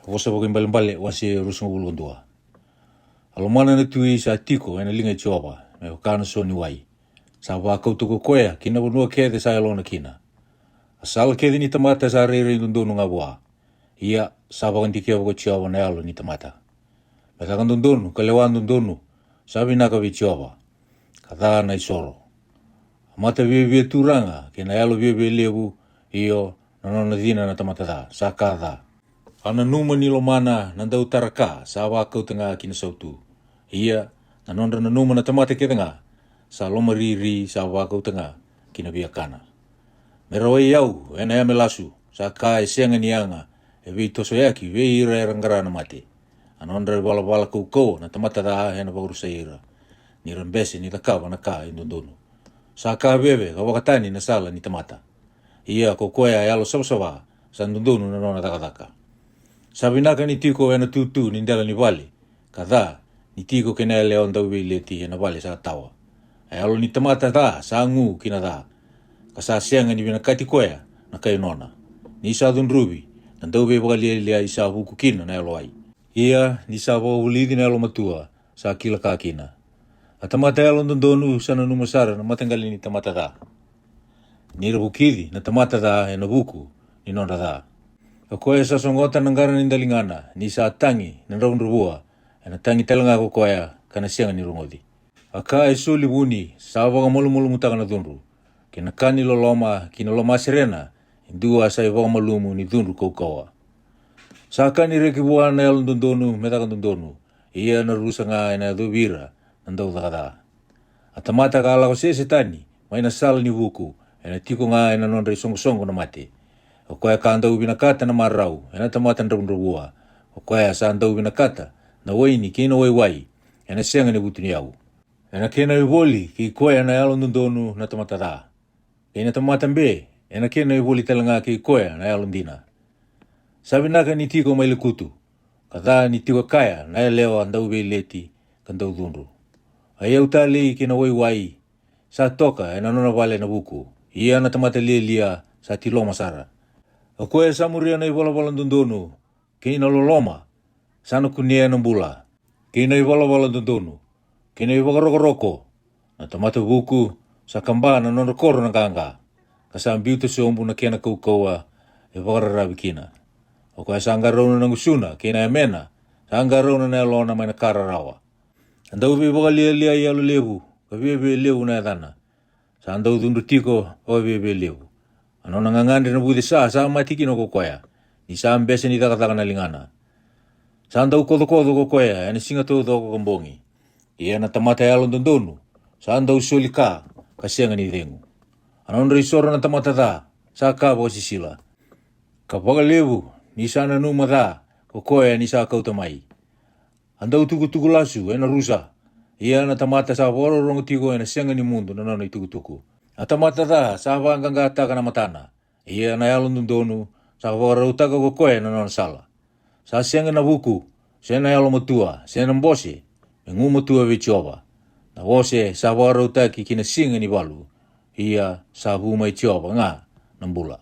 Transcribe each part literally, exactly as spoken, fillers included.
Vosa Vakaibalebale wase ruasagavulu ka dua. A lomana na tui sa tiko ena liga i Jiova, me vaka na so ni wai. Sa vakauta ko koya ki na vanua kece sa yalona kina. A sala kece ni tamata sa rairai dodonu ga vua. Ia, sa vakadikeva ko Jiova na yalo ni tamata. Me caka dodonu ka lewa dodonu, sa vinaka vei Jiova, ka ca na isoro. A mata viavia turaga kei na yalo viavia levu, io, na nona cina na tamata ca, sa ka ca. A nanuma ni lomana na dautara ka sa vakauta ga ki na sautu. Ia, na nodra nanuma na tamata kece ga, sa lomariri sa vakauta ga ki na viakana. Me rawai au ena yame lasu, sa ka e sega ni yaga, e veitosoyaki vei ira era qara na mate. A nodra ivalavala kaukauwa na tamata ca ena vakarusai ira, ni ra bese ni cakava na ka e dodonu. Sa ka veve ka vakatani na sala ni tamata. Ia ko koya a yalo savasava, sa dodonu na nona cakacaka. Sa vinaka ni tiko ena tutu ni dela ni vale, ka ca ni tiko kei na yalewa dauveileti ena vale sa tawa. A yalo ni tamata ca sa gu ki na ca, ka sa sega ni vinakati koya na kai nona. Ni sa cudruvi, na dauveivakalialiai sa vuku kina na yalowai. Ia ni sa vakavulici na yalomatua, sa kila ka kina. A tamata yalododonu sa nanuma sara na mataqali ni tamata ca, ni ra vukici na tamata ca ena vuku ni nodra ca. O koya sa sogota na qara ni daligana, ni sa tagi na dravudravua, ena tagi tale ga ko koya ka na sega ni rogoci. A ka e soli vuni sa vakamalumalumutaka na cudru, kei na ka ni loloma ki na lomaserena, e dua sa ivakamalumu ni cudru kaukauwa. Sa ka ni reki vua na yalododonu me caka dodonu, ia na rusa ga ena yacovi ira na daucaka ca. A tamata ka lako sese tani mai na sala ni vuku, ena tiko ga ena nodra isoqosoqo na mate. O koya ka dau vinakata na marau ena tamata dravudravua. O koya sa dau vinakata na waini kei na waiwai, ena sega ni vutuniyau. Ena kena ivoli kei koya na yalododonu na tamata ca, kei na tamata be, ena kena ivoli tale ga kei koya na yalodina. Sa vinaka ni tiko mai lekutu, ka ca ni tiko kaya na yalewa dauveileti ka daucudru. A iyau talei kei na waiwai sa toka ena nona vale na vuku, ia na tamata lialia sa tiloma sara. O koya sa muria na ivalavala dodonu kei na loloma, sa na kunea na bula, kei na ivalavala dodonu, kei na ivakarorogo. Na tamata vuku sa kaba na nodra koro na qaqa, ka sa biuta sobu na kena kaukauwa e vakararavi kina. O koya sa qarauna na gusuna kei na yamena, sa qarauna na yalona mai na ka rarawa. A dauveivakalialiai yalo levu, ka viavia levu na yacana, sa daucudru tiko vakaviavia levu. A nona gagadre na vucesa sa mate kina ko koya, ni sa bese ni cakacaka na ligana. Sa daukocokoco ko koya ena siga taucoko ka bogi. Ia na tamata yalododonu sa dau soli ka, ka sega ni cegu. A nodra isoro na tamata ca sa ka vakasisila, ka vakalevu ni sa nanuma ca ko koya ni sa kauta mai. A dautukutuku lasu ena rusa, ia na tamata sa vakarorogo tiko ena sega ni mudu na nona itukutuku. A tamata ca sa vaqaqataka na matana, ia na yalododonu sa vakarautaka ko koya na nona sala. Sa sega na vuku, se na yalomatua, se na bose, me gumatua vei Jiova. Na ose sa vakarautaki ki na siga ni valu, ia sa vu mai Jiova ga na bula.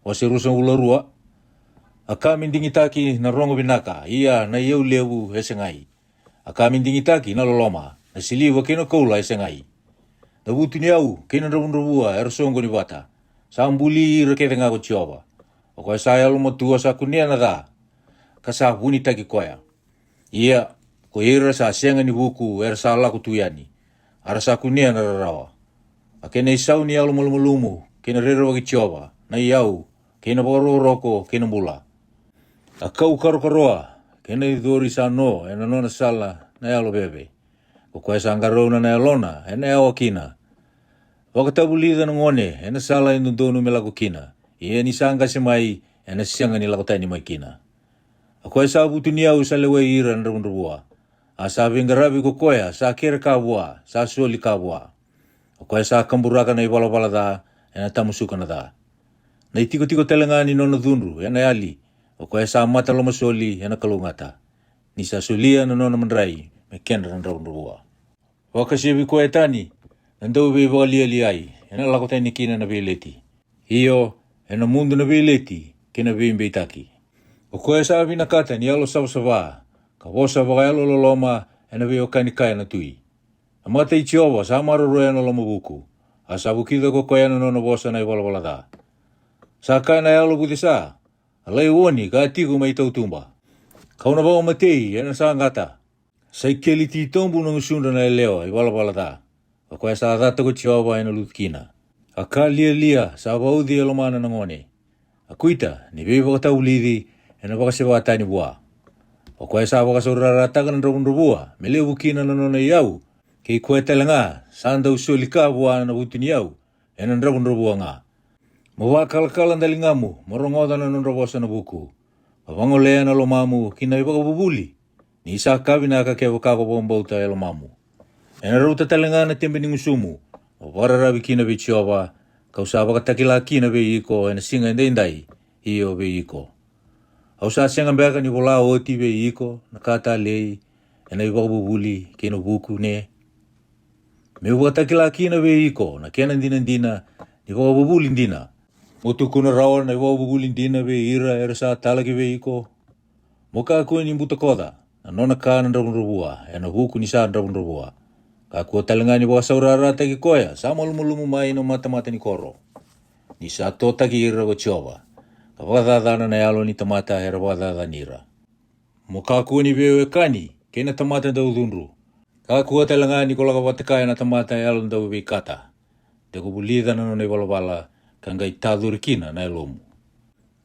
Ose ruasagavulu ka rua. A ka me digitaki na rogo vinaka, ia na iyau levu e segai. A ka me digitaki na loloma, na siliva kei na koula e segai. Na vutuniyau kei na dravudravua era soqoni vata, sa buli ira kece ga ko Jiova. O koya sa yalomatua sa kunea na ca, ka sa vunitaki koya. Ia, ko ira sa sega ni vuku era sa lako tu yani, a ra sa kunea na rarawa. A kena isau ni yalomalumalumu kei na rerevaki Jiova, na iyau, kei na vakarokoroko kei na bula. A kau karokaroa, kei na icori sa no ena nona sala na yalo veve. O koya sa qarauna na yalona ena yawa kina. Vakatavulica na gone ena sala e dodonu me lako kina, ia ni sa qase mai, ena sega ni lako tani mai kina. O koya sa vutuniyau sa lewai ira na dravudravua. A sa veiqaravi ko koya sa kere ka vua, sa soli ka vua. O koya sa kaburaka na ivalavala ca, ena tamusuka na ca. Na itikotiko tale ga ni nona cudru ena yali. O koya sa mata lomasoli ena kalougata, ni sa solia na nona madrai me kedra na dravudravua. Vakasevi koya tani na dauveivakalialiai, ena lako tani kina na veileti. Io, ena mudu na veileti kei na veibeitaki. O koya sa vinakata ni yalo savasava, ka vosa vakayalololoma ena veiwekani kaya na tui. Na mata i Jiova sa maroroya na lomavuku, a sa vukica ko koya na nona vosa na ivalavala ca. Sa kaya na yalo vucesa, a laioni ka tiko mai tautuba, kau na vakamatei ena saqata. Sa ikeli titobu na gusudra na yalewa ivalavala ca. O koya sa cata ko Jiova ena lutu kina. A ka lialia sa vauci e lomana na gone. A kuita ni veivakatavulici ena vakaseva tani vua. O koya sa vakasaurarataka na dravudravua me levu kina na nona iyau, kei koya tale ga sa dau soli ka vua na vutuniyau ena dravudravua ga. Mo vakalakala daligamu, mo rogoca na nodra vosa na vuku. Mo vagolea na lomamu ki na ivakavuvuli, ni sa ka vinaka kevaka ko vakabauta e lomamu. Ena rauta tale ga na tebe ni gusumu, mo vakararavi kina vei Jiova, kau sa vakatakila kina vei iko ena siga edaidai, io vei iko. Au sa sega beka ni vola oti vei iko na ka talei ena ivakavuvuli kei na vuku, ne? Meu vakatakila kina vei iko na kena dinadina ni vakavuvuli dina. Mo tukuna rawa na ivakavuvuli dina vei ira era sa talaki vei iko. Mo kakua ni butakoca na nona ka na dravudravua ena vuku ni sa dravudravua. Kakua tale ga ni vakasaurarataki koya sa malumalumu mai na matamata ni koro. Ni sa totaki ira ko Jiova, ka vakacacana na yalo ni tamata era vakacacani ira. Mo kakua ni veiwekani kei na tamata daucudru. Kakua tale ga ni ko lako vata kaya na tamata yalo dau veikata, de ko vulica na nona ivalavala, ka qai tacori kina na yalomu.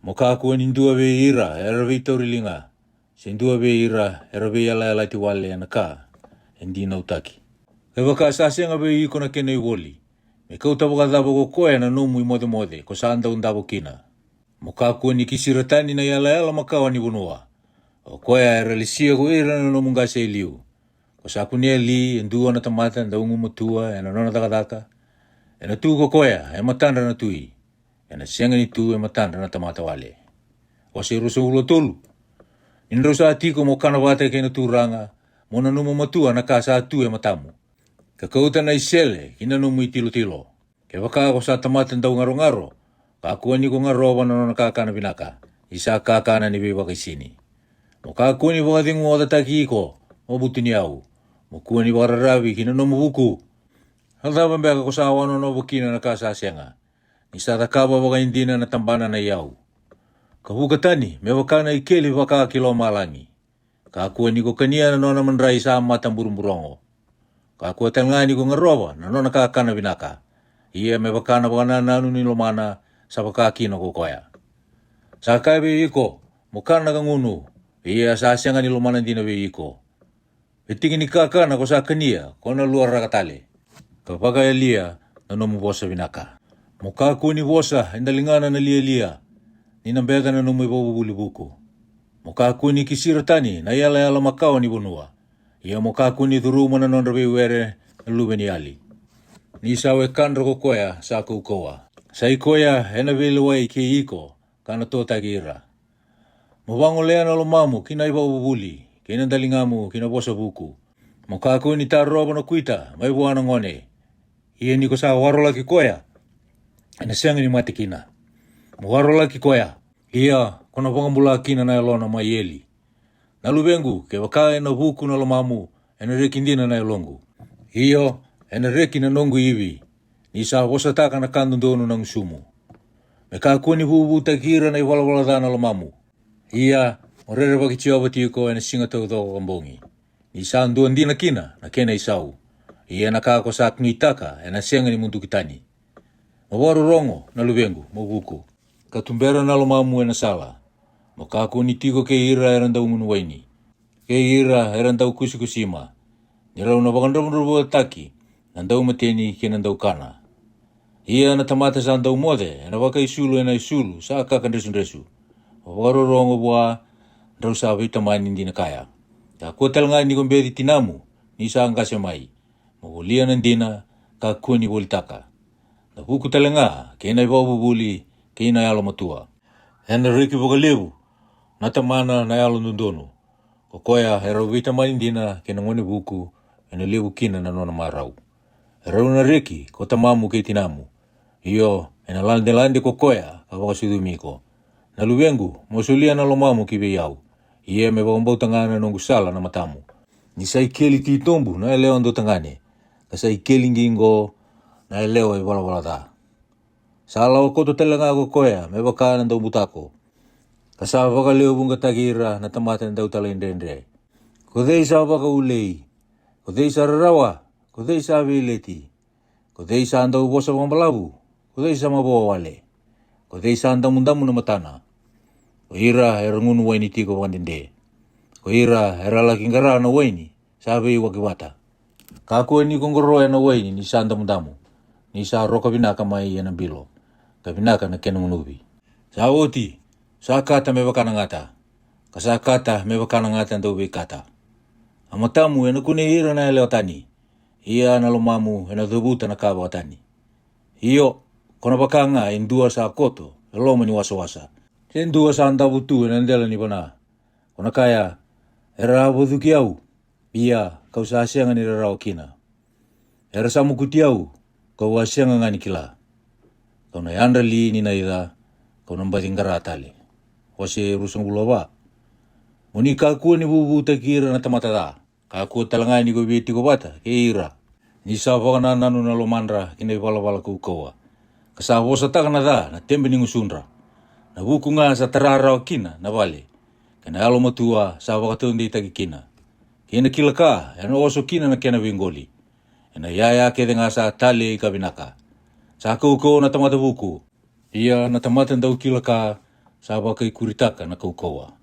Mo kakua ni dua vei ira era veitauriliga, se dua vei ira era veiyalayalati wale ena ka e dinautaki. Kevaka sa sega vei iko na kena ivoli, me kauta vakacava ko koya na nomu imocemoce ko sa dau davo kina? Mo kakua ni kisira tani na iyalayala makawa ni vanua, o koya era lesia ko ira na nomu qase e liu. Ko sa kunea li e dua na tamata dau gumatua ena nona cakacaka? Ena tu ko koya e matadra na tui, ena sega ni tu e matadra na tamata wale. Wase ruasagavulu ka tolu. Ni drau sa tiko mo kana vata kei na turaga, mo nanuma matua na ka sa tu e matamu, ka kauta na isele ki na nomu itilotilo. Kevaka ko sa tamata dau garogaro, kakua ni ko garova na nona kakana vinaka, ni sa kakana ni veivakaisini. Mo kakua ni vakacegutaki iko, mo vutuniyau. Mo kua ni vakararavi ki na nomu vuku. A cava beka ko sa wanonovo kina na ka sa sega, ni sa cakava vakaidina na tabana na iyau, ka vuka tani me vaka na ikeli vaka ki lomalagi? Kakua ni ko kania na nona madrai sa mata buroburogo. Kakua tale ga ni ko garova na nona kakana vinaka, ia me vaka na vakanananu ni lomana sa vaka kina ko koya. Sa kaya vei iko, mo kana ka gunu, ia sa sega ni lomana dina vei iko. E tiki ni kakana ko sa kania, ko na luaraka tale, ka vakayalia na nomu vosa vinaka. Mo kakua ni vosa e daligana na lialia, ni na beca na nomu ivakavuvuli vuku. Mo kakua ni kisira tani na iyalayala makawa ni vanua, ia mo kakua ni curuma na nodra veiwere na luve ni yali. Ni sa wekadra ko koya sa kaukauwa. Sa i koya ena veilewai kei iko, ka na totaki ira. Mo vagolea na lomamu ki na ivakavuvuli, kei na daligamu ki na vosa vuku. Mo kakua ni tarova na kuita mai vua na gone, ia ni ko sa warolaki koya, ena sega ni mate kina. Mo warolaki koya, ia ko na vakabula kina na yalona mai eli. Na luvequ, kevaka ena vuku na lomamu, ena reki dina na yaloqu. Io, ena reki na noqu ivi, ni sa vosataka na ka dodonu na gusumu. Me kakua ni vuvutaki ira na ivalavala ca na lomamu, ia mo rerevaki Jiova tiko ena siga taucoko ka bogi. Ni sa dua dina kina na kena isau, ia na ka ko sa kigitaka ena sega ni muduki tani. Mo vakarorogo, na luvequ, mo vuku, ka tubera na lomamu ena sala. Mo kakua ni tiko kei ira era dau gunu waini, kei ira era dau kusikusima, ni rau na vakadravudravuataki na daumateni kei na daukana. Ia na tamata sa dau moce ena vakaisulu ena isulu sa kakadresudresu. Mo vakarorogo vua, drau sa veitamani dina kaya. Kakua tale ga ni ko beci tinamu ni sa qase mai. Mo volia na dina, kakua ni volitaka. Na vuku tale ga kei na ivakavuvuli kei na yalomatua. Ena reki vakalevu na tamana na yalododonu. Ko koya e rau veitamani dina kei na gone vuku, ena levu kina na nona marau. E rau na reki ko tamamu kei tinamu. Io, ena ladelade ko koya ka vakasucumi iko. Na luvequ, mo solia na lomamu ki vei au, ia me vakabauta ga na noqu sala na matamu. Ni sa ikeli titobu na yalewa dautagane, ka sa ikeli qiqo na yalewa ivalavala ca. Sa lawa koto tale ga ko koya me vaka na daubutako, ka sa vakalewevuqataki ira na tamata dautalaidredre. Ko cei sa vakaulei? Ko cei sa rarawa? Ko cei sa veileti? Ko cei sa dau vosa vakabalavu? Ko cei sa mavoa wale? Ko cei sa damudamu na matana? Ko ira era gunu waini tiko vakadede, ko ira era laki qara na waini sa veiwaki vata. Kakua ni ko qoroya na waini ni sa damudamu, ni sa roka vinaka mai ena bilo, ka vinaka na kena gunuvi. Sa oti, sa kata me vaka na gata, ka sa kata me vaka na gata dauveikata. A matamu ena kunei ira na yalewa tani, ia na lomamu ena cavuta na ka vakatani. Io, ko na vaka ga e dua sa koto e loma ni wasawasa, se dua sa davo tu ena dela ni vana. Ko na kaya, era a vacuki au, ia kau sa sega ni rarawa kina. Era sa mokuti au, kau a sega ga ni kila. Kau na yadra li ni naica, kau na baci qara tale. Wase ruasagavulu ka va. Mo ni kakua ni vuvutaki ira na tamata ca, kakua tale ga ni ko via tiko vata kei ira. Ni sa vakanananu na lomadra ki na ivalavala kaukauwa, ka sa vosataka na ca na tebe ni gusudra. Na vuku ga sa tara rawa kina na vale, kei na yalomatua sa vakataudeitaki kina. Kei na kila ka ena oso kina na kena veiqoli, ena yaya kece ga sa talei ka vinaka. Sa kaukauwa na tamata vuku, ia na tamata dau kila ka sa vakaikuritaka na kaukauwa.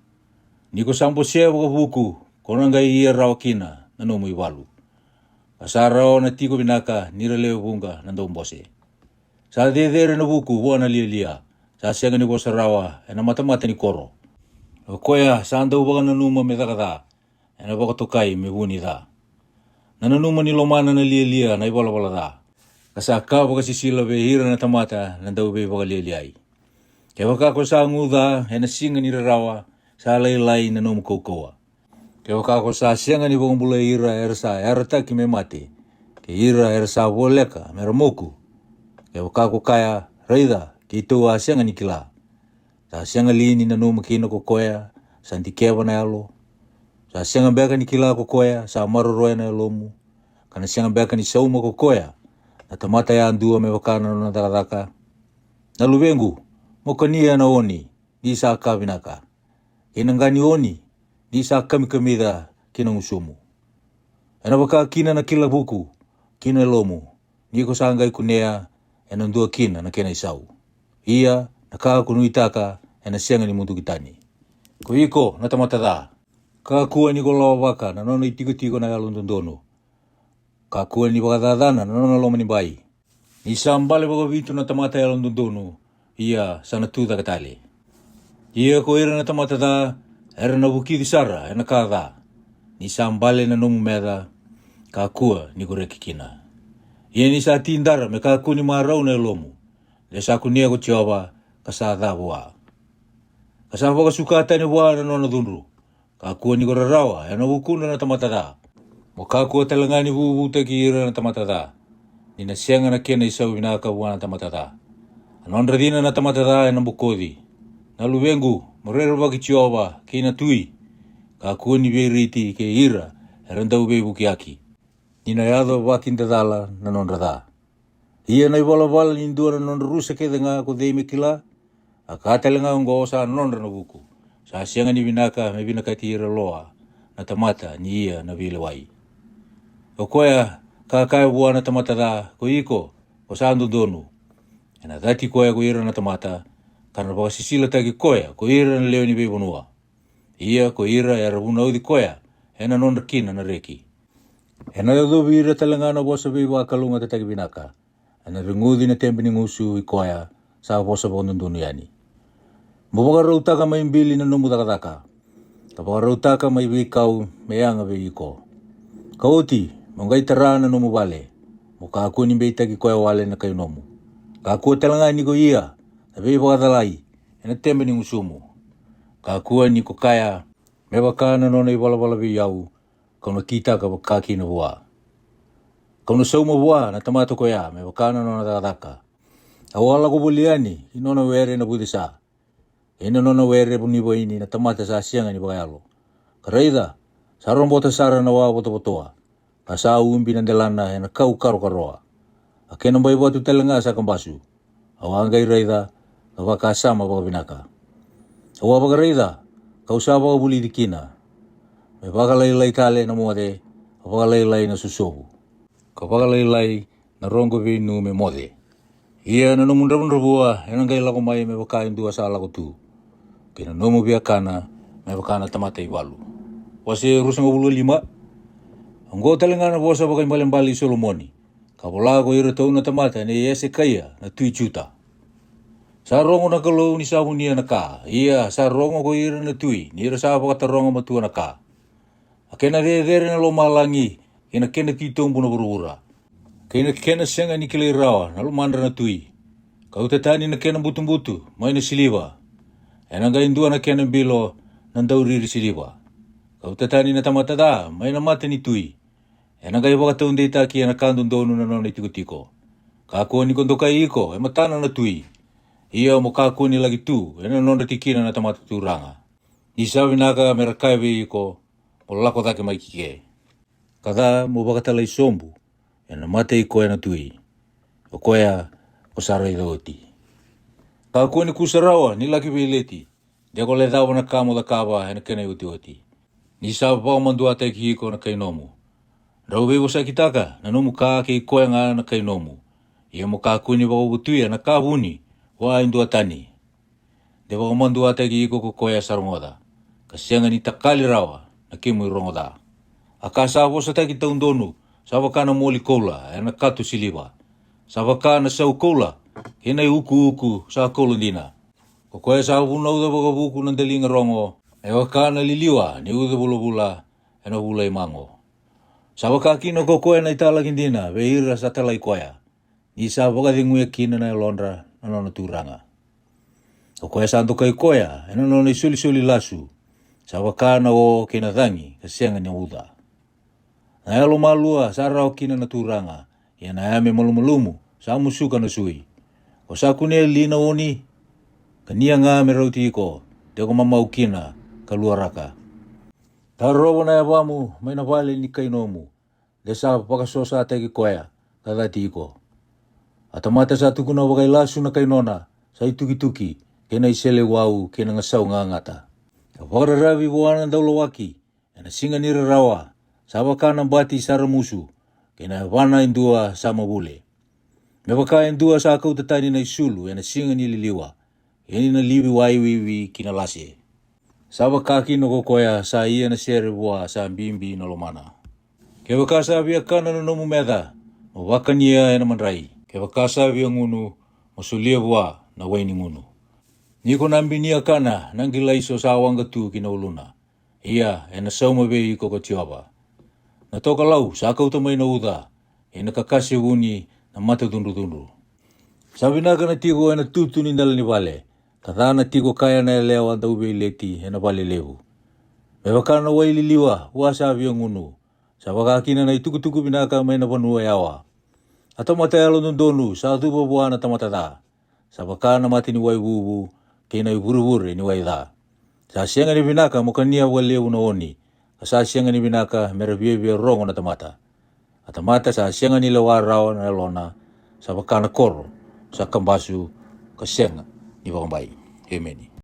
Ni ko sa bosea vakavuku, ko na qai ia rawa kina na nomu ivalu, ka sa rawa na tiko vinaka ni ra lewe vuqa na daubose. Sa cecere na vuku vua na lialia, sa sega ni vosa rawa ena matamata ni koro. O koya sa dau vakananuma me caka ca, ena vakatokai me vu ni ca. Na nanuma ni lomana na lialia na ivalavala ca, ka sa ka vakasisila vei ira na tamata na dauveivakalialiai. Kevaka ko sa gu ca ena siga ni rarawa, sa lailai na nomu kaukauwa. Kevaka ko sa sega ni vakabulai ira era sa yarataki me mate, kei ira era sa voleka me ra moku. Kevaka ko kaya, raica, keitou a sega ni kila. Sa sega li ni nanuma kina ko koya sa dikeva na yalo? Sa sega beka ni kila ko koya sa maroroya na yalomu, ka na sega beka ni sauma ko koya na tamata yadua me vaka na nona cakacaka? Na luvequ, mo kania na oni, ni sa ka vinaka, kei na qa ni oni, ni sa kamikamica ki na gusumu. Ena vaka kina na kila vuku ki na yalomu, ni ko sa qai kunea, ena dua kina na kena isau. Ia na ka ko nuitaka ena sega ni muduki tani. Ko iko na tamata ca, kakua ni ko lawavaka na nona itikotiko na yalododonu. Kakua ni vakacacana na nona loma ni bai. Ni sa bale vakavitu na tamata yalododonu, ia sa na tu cake tale. Ia ko ira na tamata ca era na vukici sara ena ka ca. Ni sa bale na nomu meca, kakua ni ko reki kina. Ia ni sa tidara me kakua ni marau na yalomu, de sa kunea ko Jiova, ka sa ca vua, ka sa vakasuka tani vua na nona cudru. Kakua ni ko rarawa ena vukudra na tamata ca. Mo kakua tale ga ni vuvutaki ira na tamata ca, ni na sega na kena isau vinaka vua na tamata ca. A nodra cina na tamata ca ena bokoci. Na luvequ, mo rerevaki Jiova kei na tui. Kakua ni veiriti kei ira era dau veivukiyaki, ni na yaco vakidacala na nodra ca. Ia na ivalavala ni dua na nodra rusa kece ga, ko cei me kila? A ka tale ga oqo sa nodra na vuku. Sa sega ni vinaka me vinakati ira loa na tamata ni ia na veilewai. O koya ka kaya vua na tamata ca, ko iko, ko sa dodonu, ena cati koya ko ira na tamata, ka na vakasisilataki koya ko ira na lewe ni veivanua. Ia ko ira era vunauci koya ena nodra kina na reki. Ena yacovi ira tale ga na vosa veivakalougatataki vinaka. Ena reguci na tebe ni gusu i koya sa vosa vakadodonu yani. Mo vakarautaka mai bili na nomu cakacaka, ka vakarautaka mai veikau me yaga vei iko. Ka oti, mo qai tara na nomu vale, mo kakua ni beitaki koya wale na kai nomu. Kakua tale ga ni ko ia na veivakacalai ena tebe ni gusumu. Kakua ni ko kaya, me vaka na nona ivalavala vei au, kau na kitaka vaka kina vua. Kau na sauma vua na tamata koya me vaka na nona cakacaka. Au a lako voli yani i nona were na vucesa. Kei na nona were ni vaini na tamata sa sega ni vakayalo. Ka raica, sa robota sara na wa votovotoa, ka sa ubi na delana e na kau karokaroa. A kena bai vatu tale ga sa kabasu. Au a qai raica, ka vakasama vakavinaka. Au a vakaraica, ka'u sa vakavulici kina. Me vakalailai tale na moce, ka vakalailai na sosovu, ka vakalailai na roqo veinu me moce. Ia na nomu dravudravua e na qai lako mai me vaka e dua sa lako tu, kei na nomu viakana me vaka na tamata i valu. Wase ruasagavulu ka lima. Oqo tale ga na vosa vakaibalebale i Solomoni, ka vola ko iratou na tamata nei Esekaia na tui Juta. Sa rogo na Kalou ni sa vunia na ka, ia sa rogo ko ira na tui ni ra sa vakataroga matua na ka. A kena cecere na lomalagi, kei na kena titobu na vuravura, kei na kena sega ni kilai rawa na lomadra na tui. Kauta tani na kena butubutu mai na siliva, e na qai dua na kena bilo na dauriri siliva. Kauta tani na tamata ca mai na mata ni tui, e na qai vakataudeitaki e na ka dodonu na nona itikotiko. Kakua ni ko dokai iko e matana na tui, ia mo kakua ni laki tu e na nodra tikina na tamata turaga. Ni sa vinaka me ra kaya vei iko, mo lako cake mai ki ke. Ka ca mo vakatalai sobu e na mata i koya na tui, o koya ko sa raica oti. Kakua ni kusa rawa ni laki veileti, de ko lecava na ka mo cakava e na kena iotioti. Ni sa vakamaduataki iko na kai nomu. Drau veivosakitaka na nomu ka kei koya ga na kai nomu, ia mo kakua ni vakavotuya na ka vuni vua e dua tani. De vakamaduataki iko ko koya sa rogoca, ka sega ni takali rawa na kemu i rogo ca. A ka sa vosataki taudonu sa vaka na moli koula e na kato siliva, sa vaka na sau koula kei na iukuuku sa koula dina. Ko koya sa vunauca vakavuku na daliga rogo, e vaka na liliwa ni uca vulavula e na vula i mago. Sa vaka kina ko koya na italaki dina vei ira sa talai koya, ni sa vakaceguya kina na yalodra na nona turaga. O koya sa dokai koya e na nona isolisoli lasu, sa vaka na o kei na cagi ka sega ni uca. Na yalomalua sa rawa kina na turaga, ia na yame malumalumu sa musuka na sui. Ko sa kunea li na oni, ka nia ga me rauti iko, de ko mamau kina ka luaraka. Tarova na yavamu mai na vale ni kai nomu, de sa vakasosataki koya ka cati iko. A tamata sa tukuna vakailasu na kai nona, sa itukituki, kei na iseleiwau kei na gasau gagata. Ka vakararavi vua na daulawaki e na siga ni rarawa, sa vaka na bati sa ramusu, kei na yavana e dua sa mavule. Me vaka e dua sa kauta tani na isulu e na siga ni liliwa, kei na livi waiwiwi ki na lase. Sa vaka kina ko koya sa ia na sere vua sa bibi na lomana. Kevaka sa viakana na nomu meca, mo vakania e na madrai. Kevaka sa viagunu, mo solia vua na wai ni gunu. Ni ko na binia kana na qilaiso sa waqa tu ki na uluna, ia e na sauma vei iko ko Jiova. Na tokalau sa kauta mai na uca, e na kakase vuni na mata cudrucudru. Sa vinaka na tiko e na tutu ni dela ni vale, ka ca na tiko kaya na yalewa dauveileti e na vale levu. Me vaka na wai liliwa vua sa viagunu, sa vaka kina na itukutuku vinaka mai na vanua yawa. A tamata yalododonu sa cuva vua na tamata ca, sa vaka na mata ni wai vuvu kei na ivurevure ni wai ca. Sa sega ni vinaka mo kania vakalevu na oni, ka sa sega ni vinaka me ra viavia rogo na tamata. A tamata sa sega ni lewa rawa na yalona, sa vaka na koro sa kabasu ka sega ni vakabai. Emeni.